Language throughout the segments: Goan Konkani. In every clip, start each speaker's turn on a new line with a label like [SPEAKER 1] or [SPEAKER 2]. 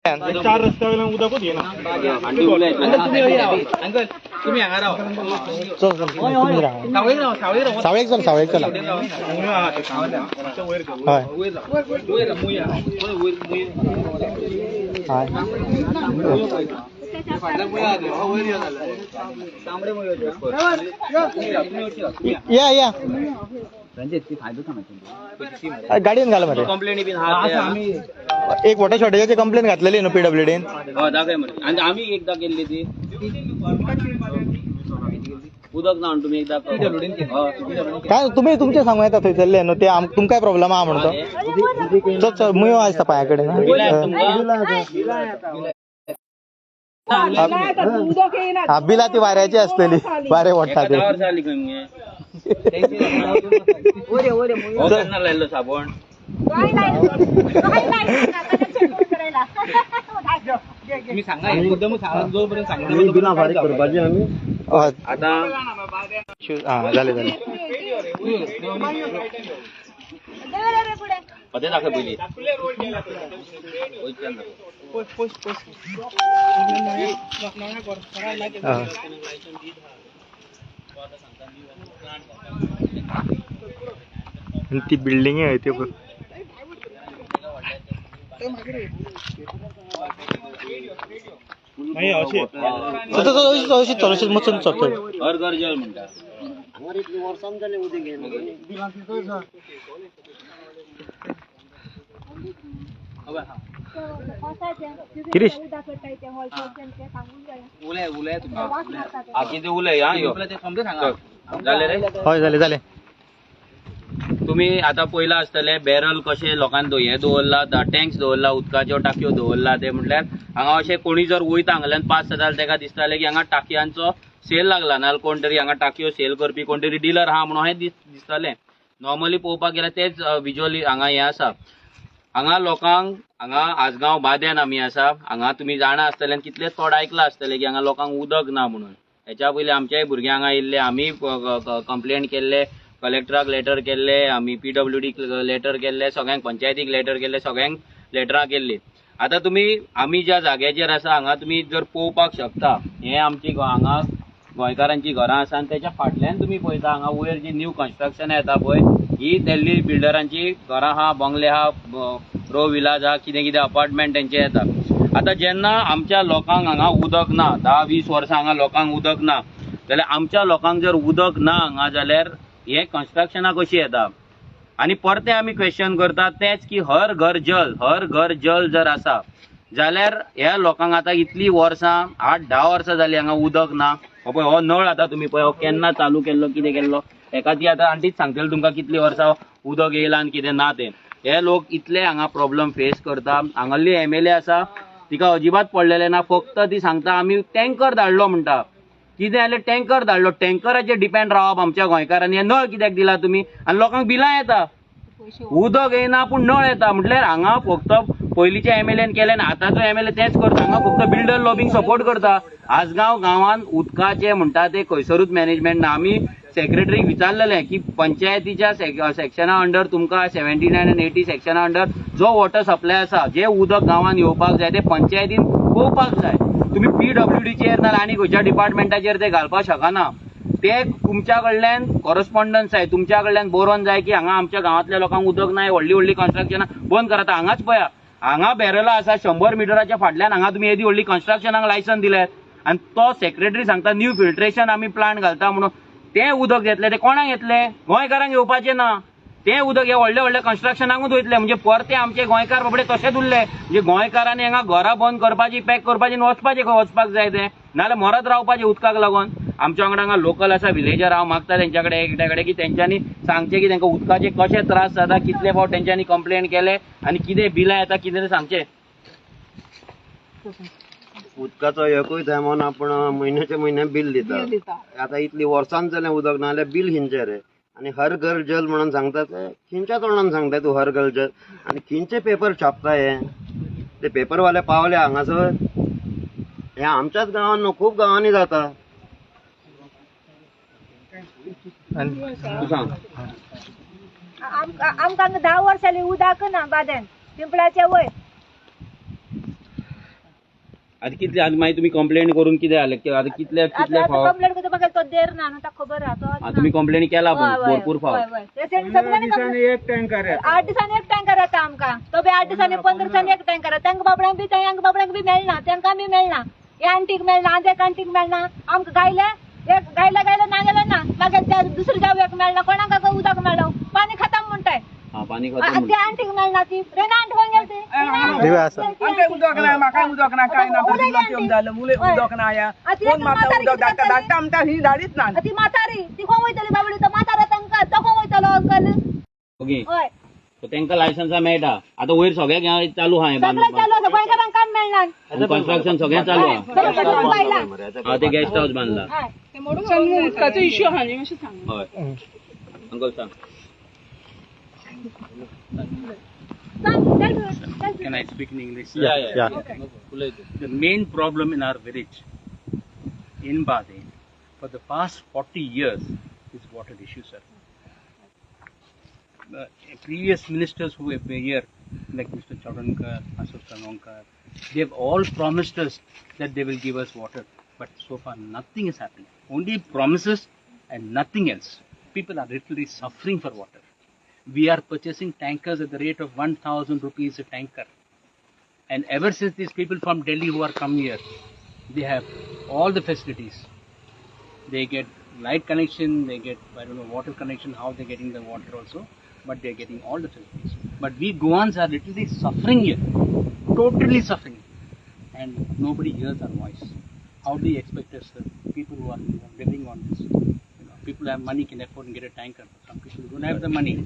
[SPEAKER 1] चार रस्त्या वयल्यान उदकूच येना.
[SPEAKER 2] अंकल तुम्ही हांगा राव.
[SPEAKER 3] सावळेक चल, सावळेक चला. हय या या गाडयेन घाल मरे. एक वॉटर शॉर्टेजाची कंप्लेन घातलेली न्हू पीडब्ल्यूडीन.
[SPEAKER 2] दाखय मरे. आनी आमी एकदां केल्ली ती उदक ना तुमी एकदां
[SPEAKER 3] काय तुमी तुमचें सांगू येता थंयसरले न्हू ते तुमकांय प्रॉब्लम आहा म्हणतो. चल चल मुयो आसता पांया कडेन. हा बिला ती वाऱ्याची आसतली, वारें ओडटा ते.
[SPEAKER 2] लायलो साबण.
[SPEAKER 3] आता झाले झाले
[SPEAKER 2] दाखय पयली.
[SPEAKER 3] ती बिल्डिंग आहे ते पण.
[SPEAKER 2] हर घर जल म्हणटा.
[SPEAKER 3] गिरीश
[SPEAKER 2] कितें उलय हा यो जालें रे.
[SPEAKER 3] हय झाले झाले.
[SPEAKER 2] तुम्ही आता पयला आसतले बॅरल कशे लोकांनी हें दवरला, टँक्स दवरला, उदकाच्यो टाकयो दवरला. ते म्हटल्यार हांगा अशें कोणी जर वयता हांगल्यान पास जाता जाल्यार तेका दिसतालें की हांगा टाकयांचो सेल लागला, नाजाल्यार कोण तरी हांगा टाकयो सेल करपी कोण तरी डिलर आहा म्हणून अशें दिसतालें. नॉर्मली पळोवपाक गेल्यार तेच विज्युअली हांगा हें आसा. हांगा लोकांक हांगा आजगांव बाद्यान आमी आसा. हांगा तुमी जाणा आसतले आनी कितलेच फावट आयकलां आसतलें की हांगा लोकांक उदक ना म्हणून. हेच्या पयलीं आमच्याय भुरगे हांगा येयल्ले, आमी कंप्लेन केल्ले, कलेक्टराक लेटर केल्ले, आमी पीडब्ल्यूडीक लेटर केल्ले, सगळ्यांक पंचायतीक लेटर केल्ले, सगळ्यांक लेटरां केल्ली. आतां तुमी आमी ज्या जाग्याचेर आसा हांगा तुमी जर पळोवपाक शकता, हें आमची हांगा गोंयकारांची घरां आसा आनी तेच्या फाटल्यान तुमी पळयता हांगा वयर जी न्यू कन्स्ट्रक्शन येता पळय, ही दिल्ली बिल्डरांची घरां आहा, बंगले आहा, रो विलाज आहा, कितें कितें अपार्टमेंट तेंचे येता. आतां जेन्ना आमच्या लोकांक हांगा उदक ना, 10-20 वर्सां हांगा लोकांक उदक ना, जाल्यार आमच्या लोकांक जर उदक ना हांगा जाल्यार हे कन्स्ट्रक्शनां कशी येता? आनी परते आमी क्वेश्चन करता तेच की हर घर जल, हर घर जल जर आसा जाल्यार ह्या लोकांक आतां इतलीं वर्सां 8-10 वर्सां जालीं हांगा उदक ना. हो पळय हो नळ आतां तुमी पळय हो केन्ना चालू केल्लो, कितें केल्लो, हेका ती आतां आंटीच सांगतली तुमकां कितलीं वर्सां उदक येयलां आनी कितें ना तें. हे लोक इतले हांगा प्रॉब्लम फेस करता. हांगासरली एमएलए आसा तिका अजिबात पडलेलें ना, फक्त ती सांगता आमी टँकर धाडलो म्हणटा. कितें जालें टँकर धाडलो, टँकराचेर डिपेंड रावप आमच्या गोंयकारांनी. नळ कित्याक दिला तुमी? आनी लोकांक बिलां येता, उदक येना पूण नळ येता. म्हटल्यार हांगा फक्त पयलींच्या एमएलएन केलें आनी आतांचो एमएलए तेंच करता. हांगा फक्त बिल्डर लॉबींग सपोर्ट करता. आजगांव गांवांत उदकाचें म्हणटा तें खंयसरूच मॅनेजमेंट ना. आमी सेक्रेटरीक विचारलेलें की पंचायतीच्या सेक्शना अंडर तुमकां 79 आनी 80 सेक्शना अंडर जो वॉटर सप्लाय आसा, जें उदक गांवांत येवपाक जाय तें पंचायतीन पळोवपाक जाय. तुमी पीडब्ल्यूडीचेर ना आनी खंयच्या डिपार्टमेंटाचेर ते घालपाक शकना. ते तुमच्या कडल्यान कॉरस्पॉन्डन्स जाय, तुमच्या कडल्यान बरोवन जाय की हांगा आमच्या गांवांतल्या लोकांक उदक ना, व्हडली व्हडली कन्स्ट्रक्शनां बंद करात. हांगाच पळया हांगा बॅरलां आसा 100 मिटराच्या फाटल्यान, हांगा तुमी येदी व्हडली कन्स्ट्रक्शनाक लायसन दिल्यात आनी तो सेक्रेटरी सांगता न्यू फिल्ट्रेशन आमी प्लांट घालता म्हणून. तें उदक घेतलें तें कोणाक येतलें? गोंयकारांक येवपाचें ना. तें उदक हे व्हडले व्हडले कन्स्ट्रक्शनाकूच वयतलें. म्हणजे परते आमचे गोंयकार बाबडे तशेंच उरले. म्हणजे गोंयकारांनी हांगा घरां बंद करपाची, पॅक करपाची आनी वचपाचें खंय वचपाक जाय तें, नाजाल्यार मरत रावपाचें उदकाक लागून. आमच्या वांगडा हांगा लोकल आसा विलेजर, हांव मागता तेंच्या कडेन एकट्या कडेन की तेंच्यांनी सांगचें की तेंकां उदकाचे कशे त्रास जाता, कितले फावट तेंच्यांनी कंप्लेन केले आनी कितें बिलां येता कितें तें सांगचें.
[SPEAKER 4] उदकाचो एकूय टायमान आपण म्हयन्याच्या म्हयन्या बिल दिता. आतां इतली वर्सां जालें उदक ना जाल्यार बील खंयचें रे? आनी हर घर जल म्हणून सांगता ते खंयच्या तोंडान सांगता तूं हर घर जल? आनी खंयचे पेपर छापता हे? ते पेपरवाले पावले हांगासर? हे आमच्याच गांवान न्हू, खूब गांवांनी जाता.
[SPEAKER 5] आमकां 10 वर्सां जालीं उदक ना बाद्यान पिंपळाच्या वयर.
[SPEAKER 2] आतां कितले आतां मागीर तुमी कंप्लेन करून कितें जालें? आतां कितले कितले फावट
[SPEAKER 5] कंप्लेन करता म्हाका तो देर ना न्हू, ताका खबर आहा.
[SPEAKER 2] तुमी कंप्लेन केला पण भरपूर फावट.
[SPEAKER 1] एक टँकर येता,
[SPEAKER 5] 8 दिसांनी एक टँकर येता आमकां. तो बी 8 दिसांनी 15 दिसांनी एक टँकर येता. तांकां बाबड्यांक बी तांकां बाबड्यांक बी मेळना, तांकां बी मेळना. ह्या आंटीक मेळना, आज एक आंटीक मेळना. आमकां गायले एक गायले गायले ना गेले ना, मागीर दुसरे जावयाक मेळना, कोणाक उदक मेळना, पाणी खतम म्हणटाय.
[SPEAKER 2] पाणी खतम.
[SPEAKER 5] ती आंटीक मेळना, ती रेना आंटी खंय गेली ती?
[SPEAKER 6] आमकां उदक ना, म्हाकाय उदक ना, काय ना, जालें उदक ना. ह्या कोण मारता उदक धाडटा धाडटा म्हणटा, ही धाडीच ना.
[SPEAKER 5] ती म्हातारी ती खंय वयतली बाबडी? तो म्हातारो तांकां तो खंय वयतलो अंकल?
[SPEAKER 2] ओके,
[SPEAKER 5] हय,
[SPEAKER 2] तांकां लायसन्सां मेळटा. आतां वयर सगळ्याक चालू आहा,
[SPEAKER 5] सगळें चालू आसा, गोंयकारांक काम मेळना,
[SPEAKER 2] कन्स्ट्रक्शन सगळें चालू आहा. ते गेस्ट हाऊस बांदला,
[SPEAKER 6] उदकाचो इश्यू आहा न्ही, मातशें सांग.
[SPEAKER 2] हय अंकल सांग.
[SPEAKER 7] Can I speak in English?
[SPEAKER 2] Yeah, yeah.
[SPEAKER 3] Yeah.
[SPEAKER 7] Okay. The main problem in our village, in Bade, for the past 40 years, is water issue, sir. Previous ministers who have been here, like Mr. Chaudankar, Ashok Salgaonkar, they have all promised us that they will give us water, but so far nothing has happened. Only promises and nothing else. People are literally suffering for water. We are purchasing tankers at the rate of 1,000 rupees a tanker. And ever since these people from Delhi who are come here, they have all the facilities. They get light connection, they get, I don't know, water connection, how they're getting the water also, but they're getting all the facilities. But we Goans are literally suffering here, totally suffering. And nobody hears our voice. How do you expect us, people who are living on this? You know, people who have money can afford and get a tanker. Some people who don't have the money,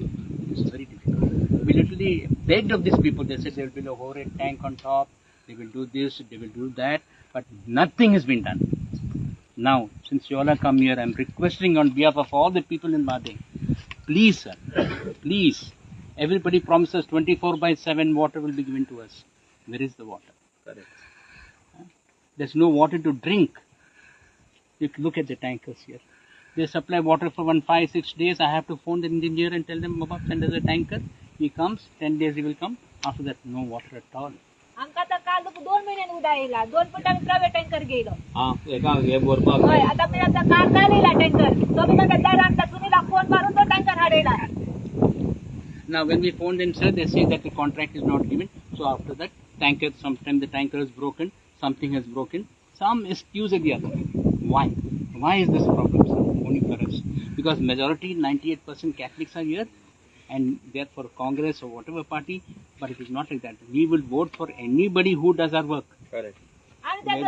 [SPEAKER 7] it's very difficult. We literally begged of these people. They said they will build a overhead tank on top, they will do this, they will do that, but nothing has been done. Now, since you all have come here, I am requesting on behalf of all the people in Bade, please sir, please, everybody promises 24/7 water will be given to us. Where is the water?
[SPEAKER 2] Correct.
[SPEAKER 7] There's no water to drink. You look at the tankers here. They supply water for 5-6 days. I have to phone the engineer and tell them, Baba, send us a tanker. He comes, 10 days he will come. After that, no water at all.
[SPEAKER 5] आमकां आतां काल 2 म्हयन्यांनी उदक येयला, 2 पट आमी प्रायवेट टँकर घेयलो.
[SPEAKER 2] हय,
[SPEAKER 5] आतां आमी आतां काल येयला टँकर, तो बी म्हाका दारान सुनीला फोन मारून तो tanker हाडयला.
[SPEAKER 7] Now when we phone them, sir, they say that the contract is not given. So after that, tanker, sometimes the tanker is broken, something has broken, some excuse or the other. Why? Why is this problem, sir? Only for us. Because majority, 98% Catholics are here, and therefore Congress or whatever party, but it is not like that. We will vote for anybody who does our work.
[SPEAKER 2] Correct.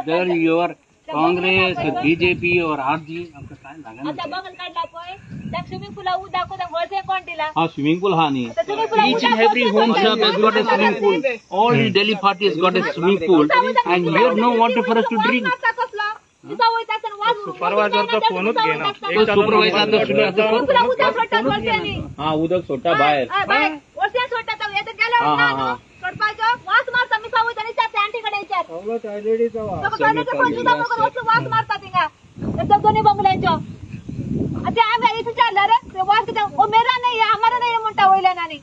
[SPEAKER 7] Whether you are Congress or BJP or RG,
[SPEAKER 2] swimming pool हा न्ही.
[SPEAKER 7] Each and every home sir has got a swimming pool. All the Delhi party has got a swimming pool, and here no water for us to drink.
[SPEAKER 1] Supervisor तो फोनूच घेना.
[SPEAKER 7] सुपरवायझर
[SPEAKER 2] हा उदक सोडटा भायर.
[SPEAKER 5] वास मारता थिंगा दोन्ही बंगल्यांचो. ते आमी विचारलं रे, वास कित्याक मेरा नाही, हमारा नाही म्हणटा वयल्यान. आनी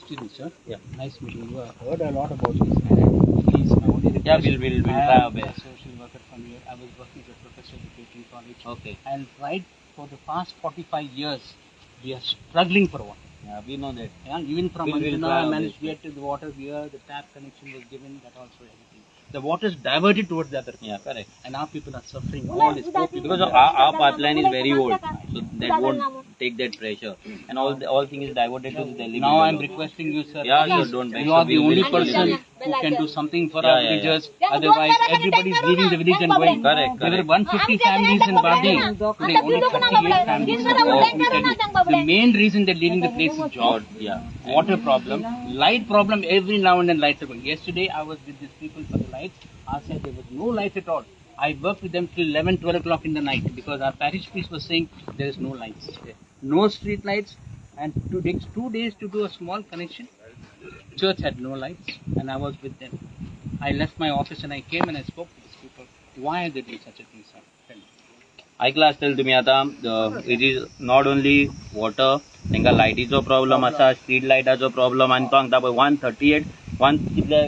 [SPEAKER 7] Excuse me, sir. Yeah. Nice meeting you. I heard a lot about this. And please, I only request.
[SPEAKER 2] Yeah, we'll try our best.
[SPEAKER 7] I am a social worker from here. I was working as a professor at the Catering College.
[SPEAKER 2] Okay.
[SPEAKER 7] And right for the past 45 years, we are struggling for water.
[SPEAKER 2] Yeah, we know that.
[SPEAKER 7] Yeah, even from Anjuna, I managed to get to the water here. The tap connection was given, that also everything. The water is diverted towards the other.
[SPEAKER 2] Yeah, correct.
[SPEAKER 7] And our people are suffering. All this poor people.
[SPEAKER 2] Because our pipeline is very old, so that won't take that pressure. And all thing is diverted to the Delhi.
[SPEAKER 7] Now I am requesting you, sir.
[SPEAKER 2] Yeah, sure, don't.
[SPEAKER 7] You are the only person who can do something for our villagers. Otherwise, everybody is leaving the village and going.
[SPEAKER 2] Correct,
[SPEAKER 7] There were 150 families in Bade. Today only 38 families. The main reason they're leaving the place is job.
[SPEAKER 2] Yeah.
[SPEAKER 7] Water problem, light problem. Every now and then lights are going. Yesterday I was with these people for the lights. I said there was no light at all. I worked with them till 11, 12 o'clock in the night because our parish priest was saying there is no lights, no street lights, and it takes 2 days to do a small connection. Church had no lights, and I was with them. I left my office and I came and I spoke to these people. Why are they doing such a thing, sir? Tell me.
[SPEAKER 2] ऐकला आसतलें तुमी आतां. It is not only water, तांकां लायटीचो प्रॉब्लम आसा, स्ट्रीट लायटाचो प्रॉब्लम, आनी तो सांगता पळय 138 वन कितले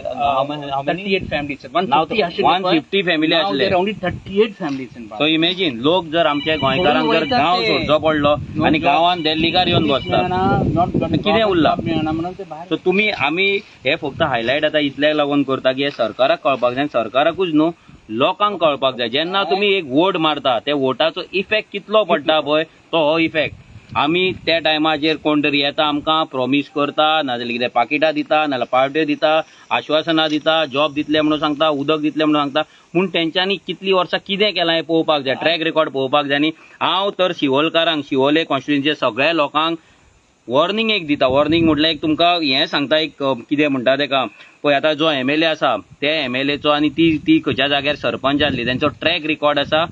[SPEAKER 7] 38 families, sir. 150 आशिल्ले.
[SPEAKER 2] 150 family
[SPEAKER 7] Now
[SPEAKER 2] आसले.
[SPEAKER 7] there are only 38 families in
[SPEAKER 2] so
[SPEAKER 7] Badem.
[SPEAKER 2] Imagine लोक जर आमच्या गोंयकारांक जर गांव सोडचो पडलो आनी गांवांत दिल्लीकार येवन बसतात, कितें उरलां?
[SPEAKER 7] मेळना म्हणून ते भायर.
[SPEAKER 2] सो तुमी आमी हे फक्त हायलायट आतां इतल्याक लागून करता की हे सरकाराक कळपाक जाय आनी सरकाराकूच न्हू, लोकांक कळपाक जाय. जेन्ना तुमी एक वोट मारता ते वोटाचो इफेक्ट कितलो पडटा पळय, तो हो इफेक्ट. आमी त्या टायमाचेर कोण तरी येता, आमकां प्रॉमीस करता, नाजाल्यार कितें पाकिटां दिता, नाजाल्यार पार्ट्यो दिता, आश्वासनां दिता, जॉब दितले म्हणून सांगता, उदक दितले म्हणून सांगता. पूण तेंच्यांनी कितलीं वर्सां कितें केलां हें पळोवपाक जाय, ट्रॅक रेकॉर्ड पळोवपाक जाय. आनी हांव तर शिवोलकारांक, शिवोले कॉन्स्टिट्युएन्सीच्या सगळ्या लोकांक वॉर्निंग एक दिता. वॉर्निंग म्हटल्यार एक तुमकां हें सांगता, एक कितें म्हणटा तेका, पळय आतां जो एमएलए आसा ते एमएलएचो आनी ती ती खंयच्या जाग्यार सरपंच आसली तेंचो ट्रॅक रिकॉर्ड आसा.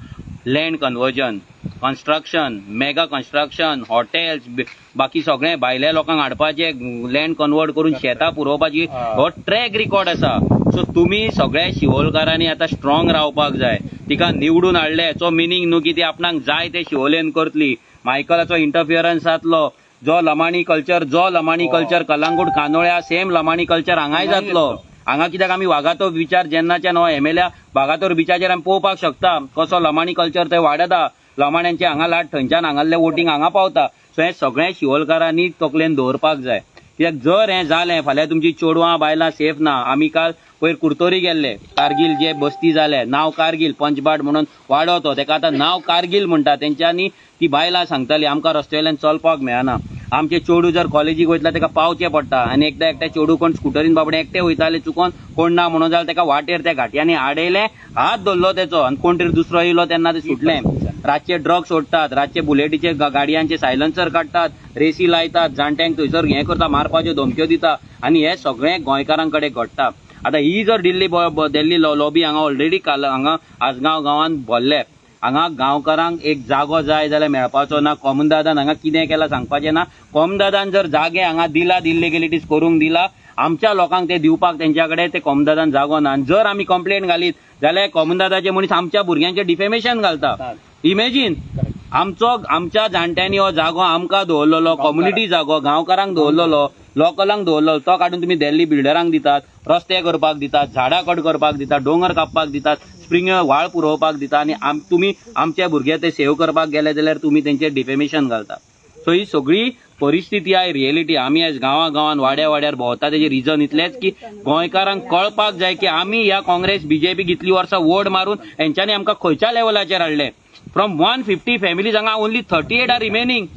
[SPEAKER 2] Land conversion, construction, mega construction, hotels, बाकी सगळें भायल्या लोकांक हाडपाचें, लँड कन्वर्ट करून शेतां पुरोवपाची, हो ट्रॅक रिकॉर्ड आसा. सो तुमी सगळ्या शिवोलकारांनी आतां स्ट्रॉंग रावपाक जाय. तिका निवडून हाडले हेचो मिनींग न्हू की ती आपणाक जाय ते शिवोलेन करतली. मायकलाचो इंटरफियरन्स जातलो. जो लमाणी कल्चर, जो लमाणी कल्चर कलांगूट कांदोळ्या, सेम लमाणी कल्चर हांगाय जातलो. हांगा कित्याक आमी वागातोर बिचार जेन्नाच्यान हो एमएलए वागातोर बिचाचेर आमी पळोवपाक शकता कसो लमाणी कल्चर थंय वाडता. लमाण्यांचे हांगा लाट थंयच्यान हांगासले वोटींग हांगा पावता. सो हें सगळें शिवोलकारांनी तकलेन दवरपाक जाय. कित्याक जर हें जालें फाल्यां तुमची चेडवां बायलां सेफ ना. आमी काल पयर कुर्तोरी गेल्ले, कारगील जे बस्ती जाले, नांव कारगील पंचबाट म्हणून वाडो तो, तेका आतां नांव कारगील म्हणटा. तेंच्यांनी ती बायलां सांगताली आमकां रस्त्या वयल्यान चलपाक मेळना, आमचे चेडूं जर कॉलेजीक वयतले तेका पावचें पडटा. आनी एकदां एकट्या चेडूं कोण स्कुटरीन बाबडें एकटें वयतालें, चुकोन कोण ना म्हणून जाल्यार तेका वाटेर त्या घाटयांनी आडयलें, हात धरलो तेचो आनी कोण तरी दुसरो येयलो तेन्ना ते सुटलें. रातचे ड्रग्स सोडटात, रातचे बुलेटीचे गाडयांचे सायलन्सर काडटात, रेसी लायतात, जाणट्यांक थंयसर हें करता, मारपाच्यो धमक्यो दिता. आनी हें सगळें गोंयकारां कडेन घडटा. आतां ही जर दिल्ली दिल्ली लॉबी हांगा ऑलरेडी काल हांगा आजगांव गांवांत भरले. हांगा गांवकारांक एक जागो जाय जाल्यार मेळपाचो ना. कोमुनिदादान हांगा कितें केलां सांगपाचें ना. कोमुनिदादान जर जागे हांगा दिला, इल्लिगेलिटीज करूंक दिला, आमच्या लोकांक ते दिवपाक तेंच्या कडेन ते कोमुनिदादान जागो ना. आनी जर आमी कंप्लेन घालीत जाल्यार कोमुनिदादाचे मनीस आमच्या भुरग्यांचें डिफेमेशन घालता. इमेजीन, आमचो आमच्या जाणट्यांनी हो जागो आमकां दवरलेलो, कम्युनिटी जागो, गांवकारांक दवरलेलो, लोकलांक दवरलेलो, तो काडून तुमी दिल्ली बिल्डरांक दितात, रस्ते करपाक दितात, झाडां कट करपाक दितात, दोंगर कापपाक दितात, स्प्रिंग व्हाळ पुरोवपाक दिता. आनी तुमी आमचे भुरगे ते सेव करपाक गेले जाल्यार तुमी तेंचेर डिफेमेशन घालता. सो ही सगळी परिस्थिती आहे, रियलिटी. आमी आयज गांवा गांवान वाड्या वाड्यार भोंवता तेजें रिजन इतलेंच की गोंयकारांक कळपाक जाय की आमी ह्या काँग्रेस बीजेपी इतलीं वर्सां वोट मारून हेंच्यांनी आमकां खंयच्या लेवलाचेर हाडले. फ्रॉम 150 फॅमिलीज हांगा only 38 are remaining.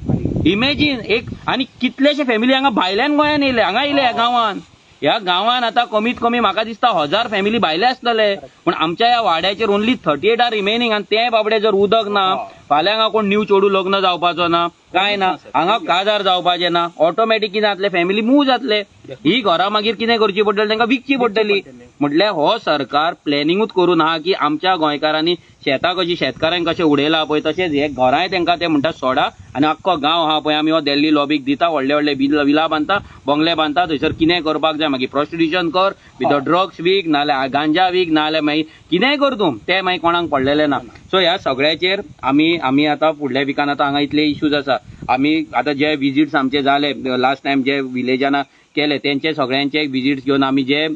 [SPEAKER 2] Imagine एक आनी कितलेशे फॅमिली हांगा भायल्यान गोंयान येयले, हांगा येयले. ह्या गांवान, ह्या गांवान आतां कमीत कमी म्हाका दिसता 1000 फॅमिली भायले आसतले, पूण आमच्या ह्या वाड्याचेर ओन्ली 38 are remaining. आनी ते बाबडे जर उदक ना, फाल्यां हांगा कोण न्यू चेडूं लग्न जावपाचो ना, कांय ना, हांगा काजार जावपाचें ना, ऑटोमॅटीक कितें जातलें, फॅमिली मूव जातले. ही घरां मागीर कितें करची पडटली, तांकां विकची पडटली. म्हटल्यार हो सरकार प्लॅनिंगूच करून आहा की आमच्या गोंयकारांनी शेतां कशी, शेतकारांक कशें उडयलां पळय, तशेंच हे घरांय तांकां ते म्हणटा सोडा आनी आख्खो गांव आहा पळय आमी हो दिल्ली लॉबीक दिता, व्हडले व्हडले विला बांदता, बंगले बांदता, थंयसर कितें करपाक जाय, मागीर प्रोस्टिट्युशन कर, भितर ड्रग्स वीक, नाल्यार गांजा वीक, नाल्यार मागीर कितेंय कर तूं, तें मागीर कोणाक पडलेलें ना. सो ह्या सगळ्याचेर आमी आमी आतां फुडल्या विकान आतां हांगा इतले इश्यूज आसा. आमी आतां जे विजिट्स आमचे जाले लास्ट टायम जे विलेजान केले तेंचे सगळ्यांचे विजिट्स घेवन आमी जे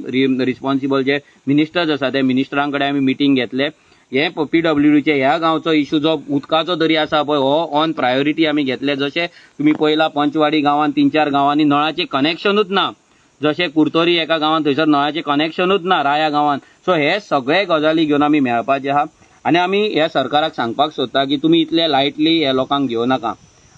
[SPEAKER 2] रिस्पॉन्सिबल जे मिनिस्टर्स आसा त्या मिनिस्टरां कडेन आमी मिटींग घेतले. हे पीडब्ल्यूडीचे ह्या गांवचो इशू जो उदकाचो तरी आसा पळय, हो ऑन प्रायोरिटी आमी घेतले. जशें तुमी पळयला पंचवाडी गांवांत 3-4 गांवांनी नळाचें कनेक्शनूच ना, जशें कुर्तोरी एका गांवांत थंयसर नळाचें कनेक्शनूच ना राया गांवांत. सो हे सगळे गजाली घेवन आमी मेळपाचे आहा आनी आमी ह्या सरकाराक सांगपाक सोदता की तुमी इतले लायटली ह्या लोकांक घेवं नाका.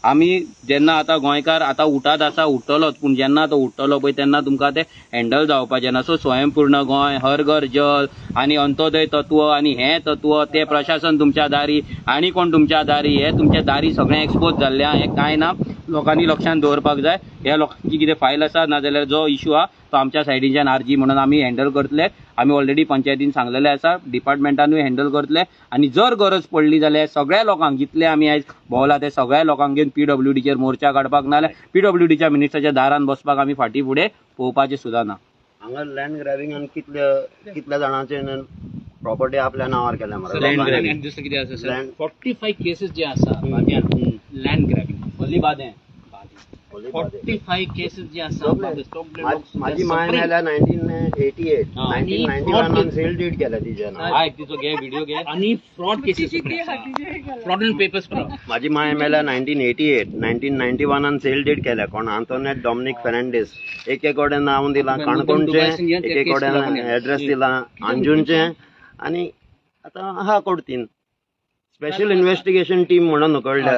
[SPEAKER 2] आमी जेन्ना आतां गोंयकार आतां उठात आसा, उठ्ठलोच, पूण जेन्ना तो उठ्ठलो पळय तेन्ना तुमकां तें हँडल जावपाचें ना. सो स्वयंपूर्ण गोंय, हर घर जल आनी अंत्योदय तत्व आनी हें तत्व, तें प्रशासन तुमच्या दारी आनी कोण तुमच्या दारी, हे तुमच्या दारी सगळें एक्सपोज जाल्लें आहा. हें कांय ना, लोकांनी लक्षांत दवरपाक जाय. ह्या लोकांची कितें फायल आसा नाजाल्यार जो इशू आहा तो आमच्या सायडीच्यान आरजी म्हणून आमी हँडल करतले. आमी ऑलरेडी पंचायतीन सांगलेलें आसा, डिपार्टमेंटानूय हँडल करतले. आनी जर गरज पडली जाल्यार सगळ्या लोकांक जितले आमी आयज भोंवला ते सगळ्या लोकांक घेवन पीडब्ल्यूडीचेर मोर्चा काडपाक, नाजाल्यार पीडब्ल्यूडीच्या मिनिस्टराच्या दारान बसपाक आमी फाटीं फुडें पळोवपाचें सुद्दां ना.
[SPEAKER 4] हांगा लँड ग्रॅबिंग आनी कितल्या कितल्या जाणांचे प्रॉपर्टी आपल्या नांवार केल्या मरे
[SPEAKER 2] Land
[SPEAKER 4] लोकांनी.
[SPEAKER 2] grabbing.
[SPEAKER 7] आनी दुसरें कितें आसा सर,
[SPEAKER 4] Land-
[SPEAKER 7] 45 cases जे आसा बाद्यान लँड ग्रॅबिंग.
[SPEAKER 2] ओन्ली बादें.
[SPEAKER 7] बादें. 45 केसीस जे आसा
[SPEAKER 4] माझी माय मेल्या 1988 1991 सेल डीड केल्या तिच्या नांवार.
[SPEAKER 2] आयक तिचो घे व्हिडिओ घे.
[SPEAKER 7] आणि फ्रॉड केसीस, फ्रॉडन पेपर्स.
[SPEAKER 4] माझी माय मेल्या 1988 1991 सेल डीड केल्या. कोण आंतोनेट डॉमनिक फेर्नांडीस. एक एक कडेन नांव दिलां काणकोणचें, एक एक कडेन एड्रेस दिला अंजूनचें, आनी आतां आहा कोर्तीन. स्पेशल इन्व्हेस्टिगेशन टीम म्हणून उकडल्या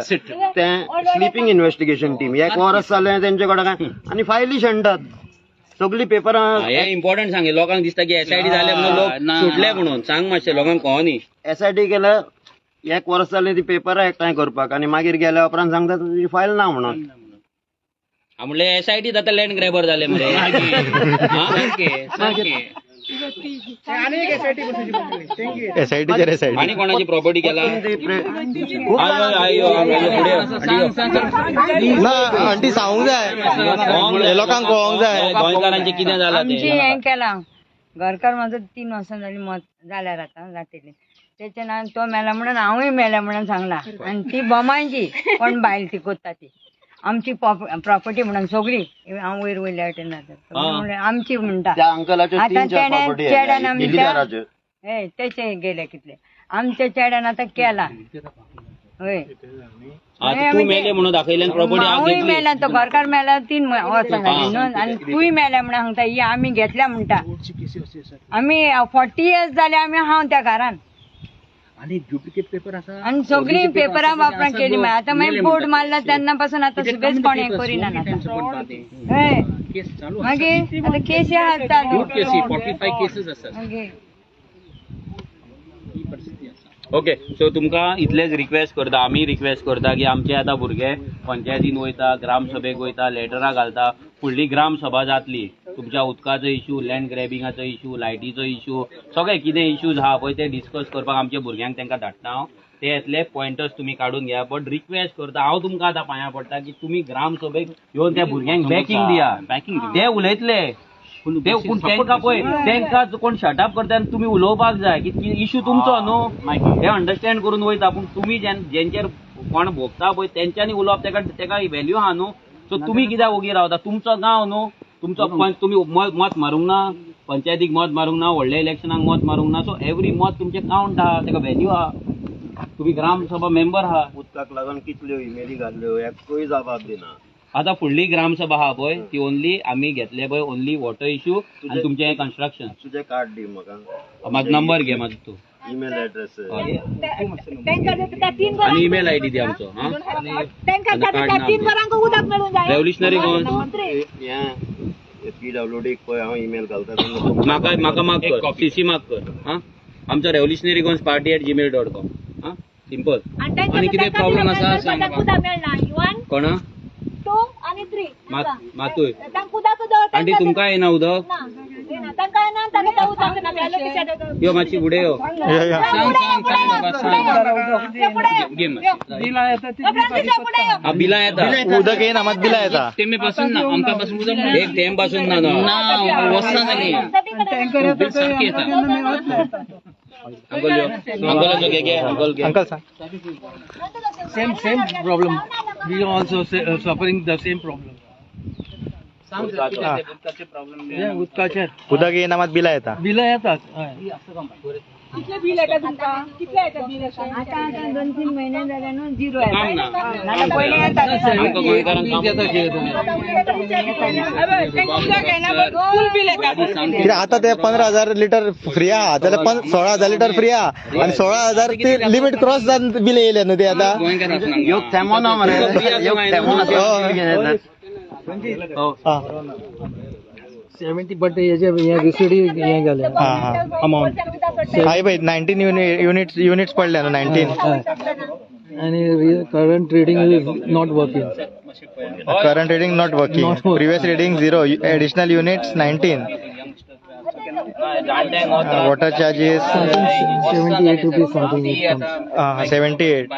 [SPEAKER 4] तें स्लिपींग इन्व्हेस्टिगेशन टीम. एक वरस जालें तेंचे कडेन काय आनी फायली शेणटात सगळीं पेपरां.
[SPEAKER 2] हे इम्पॉर्टंट सांग, लोकांक दिसता की एसआयटी जाले म्हणून लोक सुटले म्हणून. सांग मातशें लोकांक कळनी.
[SPEAKER 4] एसआयटी केल्या एक वर्स जालें ती पेपरां एकठांय करपाक आनी मागीर गेल्या उपरांत सांगता तुजी फायल ना म्हणून.
[SPEAKER 2] म्हणले एसआयटी आतां लँड ग्रॅबर जाले मरे.
[SPEAKER 7] सारकें सारकें.
[SPEAKER 3] एसआयटीचेर एसआयटी.
[SPEAKER 2] आनी कोणाची प्रॉपर्टी केला?
[SPEAKER 3] ना आंटी सांगूंक जाय, हे लोकांक कळोंक जाय.
[SPEAKER 2] गोंयकारांचें कितें जालां
[SPEAKER 8] आमची
[SPEAKER 2] तें.
[SPEAKER 8] हें केलां घरकार म्हाजो 3 वर्सां जालीं मत जाल्यार आतां जातली. तेच्या नांवान तो मेला म्हणून हांवूय मेला म्हणून सांगला. आनी ती बोमांची कोण बायल ती कोत्ता ती आमची प्रॉपर्टी म्हणून सगळी हांव वयर वयल्या वटेन जाता आमची म्हणटा.
[SPEAKER 4] त्या अंकलाच्यो
[SPEAKER 8] आतां
[SPEAKER 4] 3-4 प्रॉपर्टी
[SPEAKER 8] चेड्यान आमच्या
[SPEAKER 4] दिल्लीदाराच्यो.
[SPEAKER 8] हे तेचे गेले कितले आमच्या चेड्यान आतां केला. हय
[SPEAKER 2] तूं मेले म्हणून दाखयल्यान प्रॉपर्टी
[SPEAKER 8] हांवूय मेला, तो घरकार मेला 3 वर्सां जालीं न्हू, आनी तूंय मेल्या म्हणून सांगता ही आमी घेतल्या म्हणटा. आमी 40 इयर्स जाले आमी हांव त्या घरान.
[SPEAKER 7] आनी डुप्लिकेट पेपर आसा
[SPEAKER 8] आनी सगळीं पेपरां वापरां केली. मागीर आतां मागीर बोर्ड मारला तेन्ना पासून आतां सुबेज कोण हें करिना आतां. हय मागीर आतां केसी आसा चालू.
[SPEAKER 7] 45 केसीस आसात.
[SPEAKER 8] मागीर
[SPEAKER 7] ही परिस्थिती आसा.
[SPEAKER 2] ओके, सो तुमकां इतलेच रिक्वेस्ट करता, आमी रिक्वेस्ट करता की आमचे आतां भुरगे पंचायतीन वयता, ग्रामसभेक वयता, लेटरां घालता. फुडली ग्रामसभा जातली, तुमच्या उदकाचो इशू, लँड ग्रॅबिंगाचो इशू, लायटीचो इशू, सगळे कितें इश्यूज आहा पळय ते डिस्कस करपाक आमच्या भुरग्यांक तांकां धाडटा हांव. ते येतले, पॉयंटर्स तुमी काडून घेया. बट रिक्वेस्ट करता हांव तुमकां आतां पांयां पडटा की तुमी ग्रामसभेक येवन त्या भुरग्यांक बॅकींग दिया. ते उलयतले ते, पूण तांकां पळय तांकां कोण शटअप करता आनी तुमी उलोवपाक जाय की इशू तुमचो न्हू, हे अंडरस्टँड करून वयता. पूण तुमी जेंचेर कोण भोगता पळय तेंच्यांनी उलोवप तेका तेका व्हॅल्यू आहा न्हू. सो तुमी कित्याक ओगी रावता? तुमचो गांव न्हू, तुमचो पंच, तुमी मत मारूंक ना, पंचायतीक मत मारूंक ना, व्हडल्या इलेक्शनाक मत मारूंक ना. सो एवरी मत तुमचें कावंट आहा, तेका व्हॅल्यू आहा. तुमी ग्रामसभा मेंबर आहा.
[SPEAKER 4] उदकाक लागून कितल्यो इमेली घातल्यो एकूय जबाब दिना.
[SPEAKER 2] आतां फुडली ग्रामसभा आहा पळय ती ओनली आमी घेतले पळय ओनली वॉटर इशू आनी तुमचें कन्स्ट्रक्शन.
[SPEAKER 4] तुजें कार्ड दी म्हाका.
[SPEAKER 2] म्हाजो नंबर घे म्हाजो तूं.
[SPEAKER 4] ईमेल एड्रेस
[SPEAKER 2] आनी ईमेल आयडी दी आमचो. रेव्होल्युशनरी गोवन
[SPEAKER 4] पीडब्ल्यूडीक पळय हांव ईमेल घालता.
[SPEAKER 2] म्हाका म्हाका मार्क कर, सीसी मार्क कर. आं, आमचो revolutionary Goans party @gmail.com. आं, सिंपल.
[SPEAKER 7] आनी कितें प्रॉब्लम आसा सांग म्हाका.
[SPEAKER 2] कोणा
[SPEAKER 5] 2 आनी 3
[SPEAKER 2] मातूय आंटी तुमकां येना उदक? यो मातशी फुडें यो. बिलां येता,
[SPEAKER 3] उदक येना मात बिलां येता.
[SPEAKER 7] तेमे पासून ना, आमकां पासून उदक
[SPEAKER 2] एक तेम पासून ना
[SPEAKER 7] ना वर्सां जालीं बिल सारकें येता.
[SPEAKER 2] अंकल यो, अंकलाचो घे घे अंकल घे.
[SPEAKER 3] अंकल सांग.
[SPEAKER 1] Same same problem, we also suffering the same problem. उदकाचेर
[SPEAKER 3] उदक येना मात बिलां येता.
[SPEAKER 1] बिलां येतात.
[SPEAKER 6] कितले बिल येता तुमकां? कितले येता बिल अशें?
[SPEAKER 8] आतां आतां 2-3 म्हयने जाले न्हू झिरो
[SPEAKER 2] काम
[SPEAKER 8] येता.
[SPEAKER 2] ना
[SPEAKER 8] नाल्यार पयलीं येता.
[SPEAKER 2] आमकां गोंयकारांक काम
[SPEAKER 6] फूल बिल येता.
[SPEAKER 3] कित्याक आतां ते 15,000 लिटर फ्री आहा जाल्यार 16,000 लिटर फ्री आहा आनी 16,000 ती लिमीट क्रॉस जावन बिल येयलें न्हू ते आतां.
[SPEAKER 4] योग थेमो ना मरे, योग थेमो ना.
[SPEAKER 1] 70 बट हेजे हे रिसिडी हे जालें अमावंट.
[SPEAKER 3] हय पळय 19 युनिट्स युनिट्स पडले न्हू 19.
[SPEAKER 1] आनी current reading is not working.
[SPEAKER 3] Current reading not working, previous reading 0, additional units 19. Water charges
[SPEAKER 1] 78 rupees something.
[SPEAKER 3] 78.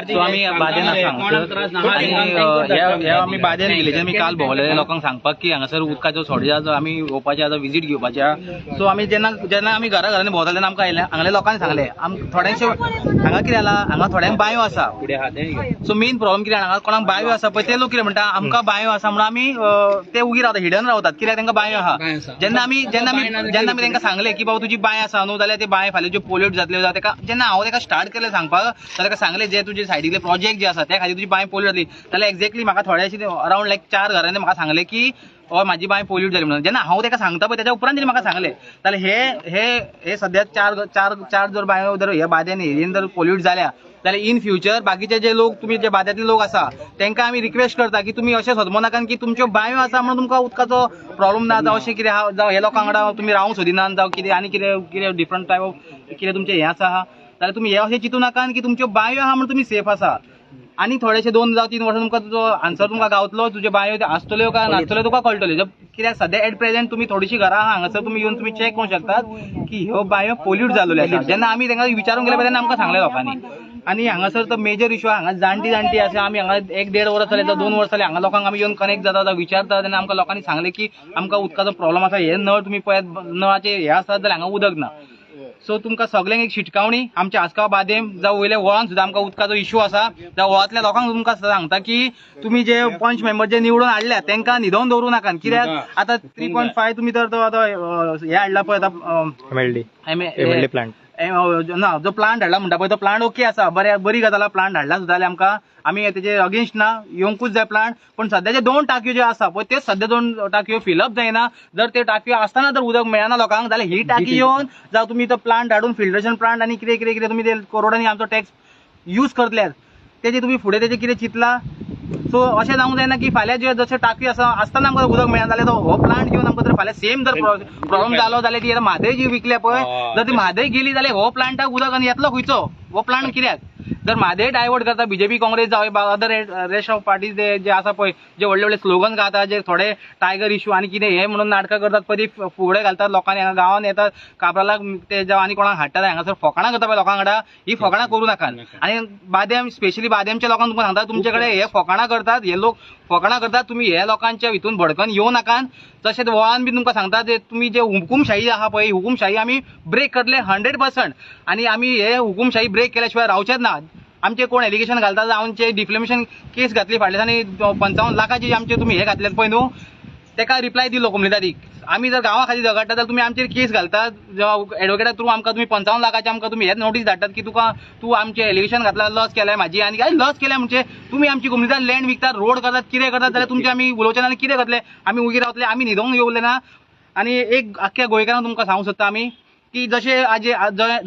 [SPEAKER 9] So आमी बादेन आसा हांगासर हे आमी बादेन विलेजान आमी काल भोंवलेले लोकांक सांगपाक की हांगासर उदकाचो शॉर्टेज आसा, आमी येवपाचे आसा, विजीट घेवपाचे आसा. सो आमी जेन्ना जेन्ना आमी घरा घरांनी भोंवताले तेन्ना आमकां आयले हांगले लोकांनी सांगले थोड्यांशे हांगा कितें जाला, हांगा थोड्यांक बांयो आसा. सो मेन प्रॉब्लम कितें, हांगा कोणाक बांयो आसा पळय ते लोक कितें म्हणटा, आमकां बांयो आसा म्हणून आमी ते उगी रावता, हिडन रावतात कित्याक तांकां बांयो आहा. जेन्ना आमी जेन्ना आमी जेन्ना आमी तांकां सांगले की बाबा तुजी बांय आसा न्हू जाल्यार ते बांय फाल्यां ज्यो पोल्यूट जातल्यो जाल्यार ताका जेन्ना हांव ताका स्टार्ट केलें सांगपाक जाल्यार ताका सांगलें जे तुजे सायडीले प्रोजेक्ट जे आसा त्या खातीर तुजी बांय पोल्यूट जातली. जाल्यार एक्झॅक्टली म्हाका थोडेशे अरावंड लायक 4 घरांनी म्हाका सांगलें की हय म्हाजी बांय पोल्यूट जाली म्हणून. जेन्ना हांव ताका सांगता पळय ताच्या उपरांत तेणी म्हाका सांगलें. जाल्यार हे हे हे सद्या चार चार चार जर बांयो जर हे बाद्यान एरियेन जर पोल्यूट जाल्या जाल्यार इन फ्युचर बाकीचे जे लोक तुमी जे बाद्यांतले लोक आसा तांकां आमी रिक्वेस्ट करता की तुमी अशें सदमो नाका की तुमच्यो बांयो आसा म्हणून तुमकां उदकाचो प्रॉब्लम ना जावं अशें कितें आहा, जावं हे लोकां वांगडा तुमी रावंक सोदिनात जावं कितें आनी कितें कितें डिफरंट टायप ऑफ कितें तुमचें हें आसा जाल्यार तुमी हें अशें चिंतू नाका की तुमच्यो बांयो आहा म्हणून तुमी सेफ आसा. आनी थोडेशे 2 जावं 3 वर्सां तुमकां तुजो आन्सर तुमकां गावतलो, तुज्यो बांयो आसतल्यो काय नासतल्यो तुका कळटल्यो. कित्याक सद्या एट प्रेझेंट तुमी थोडीशीं घरां आहा हांगासर तुमी येवन तुमी चॅक करूंक शकतात की ह्यो बांयो पोल्यूट जाल्ल्यो आसा. जेन्ना आमी तांकां विचारूंक गेले पळय तेन्ना आमकां सांगलें लोकांनी. आनी हांगासर तो मेजर इशू हांगा जाणटी जाणटी आसा, आमी हांगा 1-1.5 वर्स जालें जावं 2 वर्स जालें हांगा लोकांक आमी येवन कनेक्ट जाता विचारता तेन्ना आमकां लोकांनी सांगलें की आमकां उदकाचो प्रॉब्लम आसा, हे नळ तुमी पळयात नळाचे हे आसा जाल्यार हांगा उदक ना. सो तुमकां सगल्यांक एक शिटकावणी, आमच्या आसगांव बादेम जावं वयल्या वळान सुद्दां आमकां उदकाचो इशू आसा. जावं वळांतल्या लोकांक तुमकां सांगता की तुमी जे पंच मेंबर जे निवडून हाडल्या तांकां न्हिदोवन दवरूं नाकात कित्याक आतां 3.5 तुमी तर तो आतां हे हाडला पळय आतां
[SPEAKER 3] एमएलडी प्लांट
[SPEAKER 9] ना जो प्लांट हाडला म्हणटा पळय तो प्लांट ओके आसा, बरी गजाल प्लांट हाडला सुद्दां जाल्यार आमकां आमी तेजे अगेन्स्ट ना, येवंकूच जाय प्लांट. पूण सद्याचे 2 टाकयो ज्यो आसा पळय त्यो सद्या 2 टाकयो फिलअप जायना. जर त्यो टाकयो आसतना जर उदक मेळना लोकांक जाल्यार ही टाकी येवन जावं तुमी तो प्लांट हाडून फिल्ट्रेशन प्लांट आनी कितें कितें कितें तुमी ते करोडांनी आमचो टॅक्स यूज करतले तेजे तुमी फुडें तेजें कितें चिंतला. सो अशें जावंक जायना की फाल्यां जे जशें टाकयो आसा आसतना आमकां उदक मेळना जाल्यार तो हो प्लांट घेवन आमकां जर फाल्यां सेम जर प्रॉब्लम जालो जाल्यार ती आतां म्हादय जी विकल्या पळय जर ती म्हादय गेली जाल्यार हो प्लांटाक उदक आनी येतलो खंयचो हो प्लांट कित्याक. जर म्हादय डायवर्ट करता बीजेपी काँग्रेस जावं अदर रेस्ट ऑफ पार्टीज जे आसा पळय जे व्हडले व्हडले स्लोगन गाता जे थोडे टायगर इशू आनी कितें हे म्हणून नाटकां करतात पळय ती फुगडे घालतात लोकांनी हांगा गांवांत येतात काब्रालाक ते जावं आनी कोणाक हाडटात हांगासर फकाणां करता पळय लोकां वांगडा, ही फकाणां करूं नाकात. आनी बादेम स्पेशली बादेमच्या लोकांक तुमकां सांगता तुमचे कडेन हे फकाणां करतात, हे लोक फकाणां करतात, तुमी हे लोकांच्या हितून भडकन येवं नाकात. तशेंच वळान बी तुमकां सांगता जे तुमी जे हुकुमशाही आहा पळय हुकुमशाही आमी ब्रेक करतले 100% आनी आमी हे हुकुमशाही ब्रेक केल्या शिवाय रावचेच ना. आमचे कोण एलिगेशन घालता आमचे डिफ्लेमेशन केस घातली फाटल्या दिसांनी 55 लाखाची आमचे तुमी हे घातल्यात पळय न्हू तेका रिप्लाय दिलो कोमुनिदादीक. आमी जर गांवा खातीर झगडटा जाल्यार तुमी आमचेर केस घालतात एडवोकेटा थ्रू आमकां तुमी 55 लाखाचे आमकां तुमी हे नोटीस धाडटात की तुका तूं आमचे एलिगेशन घातला लॉस केलाय म्हाजी आनी काय लॉस केलाय म्हणजे तुमी आमची कोमुनिदाद लँड विकतात रोड करतात कितें करतात जाल्यार तुमचे आमी उलोवचे ना आनी कितें करतले, आमी उगी रावतले, आमी न्हिदोंक येवले ना. आनी एक आख्ख्या गोंयकारांक तुमकां सांगूंक सोदता आमी की जशें आज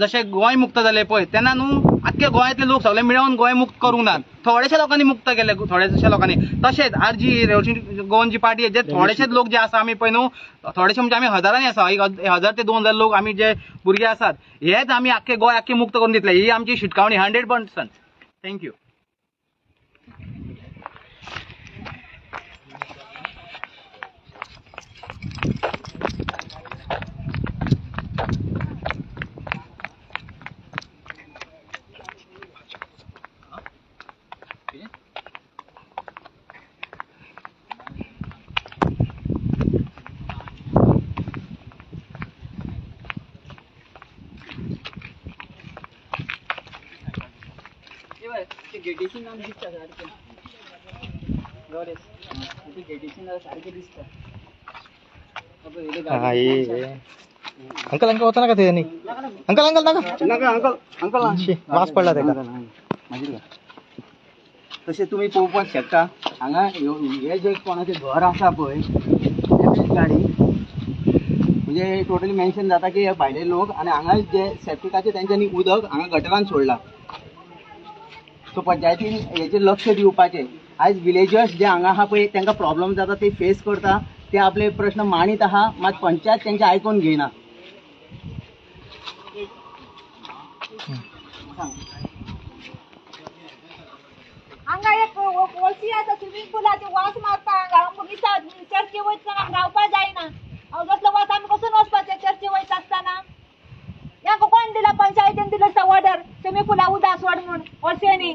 [SPEAKER 9] जशें गोंय मुक्त जालें पळय तेन्ना न्हू आख्खे गोंयांतले लोक सगळे मेळोन गोंय मुक्त करूंक नात, थोडेशे लोकांनी मुक्त केले थोडेशे लोकांनी. तशेंच आज जी रेव्होल्युशन गोवन जी पार्टी जे थोडेशेच लोक जे आसा आमी पळय न्हू थोडेशे म्हणजे आमी हजारांनी आसा, 1000 ते 2000 लोक आमी जे भुरगे आसात हेच आमी आख्खे गोंय आख्खे मुक्त करून दितले, ही आमची शिटकावणी 100%. Thank you.
[SPEAKER 3] Uncle uncle वचा नका ते अंकल अंकल नका
[SPEAKER 4] नका अंकल अंकल
[SPEAKER 3] वास पडला तेका.
[SPEAKER 1] तशें तुमी पळोवपाक शकता हांगा हे जे कोणाचें घर आसा पळय तेच गाडी म्हणजे टोटली मेन्शन जाता की हे भायले लोक आनी हांगा जे सेप्टिकाचे तेंच्यांनी उदक हांगा गटरान सोडला. सो पंचायतीन हेचेर लक्ष दिवपाचें. आयज विलेजर्स जे हांगा आहा पळय तांकां प्रॉब्लम जाता ते फेस करता, ते आपले प्रश्न मांडीत आहा, मात पंचायत तेंचे आयकून घेयना.
[SPEAKER 5] हांगा एक वळशी आसा स्विमींग पुलाचे वास मारता हांगा, आमकां विचार चर्चे वयतना रावपाक जायना. हांव जसलो वास आमी कसून वचपाचें चर्ची वयता आसतना. यांका कोण दिला? पंचायतीन दिलं दिसता ऑर्डर स्विमींग पुला उदक सोड म्हूण वर्सेनी.